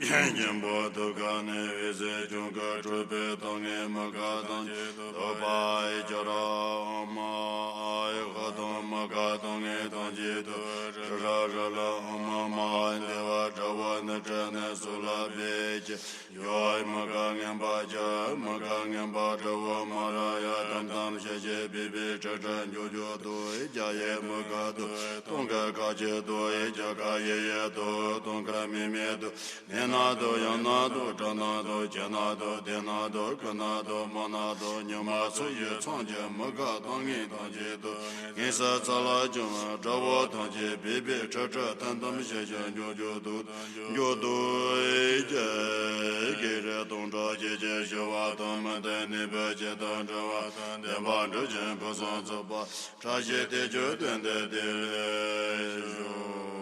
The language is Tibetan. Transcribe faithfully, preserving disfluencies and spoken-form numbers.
སྙིང་པོ་ཐུགས་ཀ་ནས་འོད་ཟེར་བྱུང་གི། འཁྲུལ་པའི་ཏིང་ངེ་མི་དགེ་ཐམས་ཅད་དུ། འདོད་པ་ཨེ་ཅ་ར་ཨོཾ་ཨ་ཡེ་ཧ་དང་། མི་དགེ་ཏིང་ངེ་ཐམས་ཅད་དུ། རི་རབ་རི་ལ་ཨོཾ་མ་ཧཱ་དེ་བ་དྲག་པོ་འདི་དྲན་ནས་གསོལ་བ་འདེབས་ཀྱི། ཡོ། མི་དགེ་ངན་པ་བརྒྱད། མི་དགེ་ངན་པ་དྲུག་པོ་མ་ར་ཡ་དམ་དམ་ཤེས་ཤེས་པི་པི་ཁྲི་ཁྲི་འཇུག་འཇུག་ཏུ། ཨེ་ཅ་ཡེ་མི་དགེ་དུ། སྟོང་གི་ཁ་ཆེ་དུ། ཨེ་ཅ་ཀ་ཡེ་ཡེ་དུ། སྟོང་ཁ་མེ་མེ་དུ། ནད་ན་དུ། ཡམས་ན་དུ། གྲང་ན་དུ། བྱི་ན་དུ། དེ་ན་དུ། ཀུན་ན་དུ། མ་ན་དུ། ཉི་མ་སུ་ཡི་མཚམས་ཀྱི་མི་དགེ་ཏིང་ངེ་ཐམས་ཅད་དུ། ངན་སོང་ཚ་ལ་སྦྱོང་བའི་དགྲ་བོ་ཐམས་ཅད་པི་པི་ཁྲི་ཁྲི་དམ་དམ་ཤེས་ཤེས་འཇུག་འཇུག་ཏུ། འཇུག་ཏུ། ཨེ་ཅ་ཡེ། བགེགས་རིགས་སྟོང་ཕྲག་ཁྱེར་ཁྱེར་ཞི་བ་དང་། མི་མཐུན་ནད་པའི་ཞི་དང་འབྲལ་བ་དང་། བདེན་པ་འགྲུབ་ཅིང་ཕུན་སུམ་ཚོགས་པ། བཀྲ་ཤིས་དེ་ཆོས་སྟོན་ཏེ་དེ་ལེགས་ཤོག།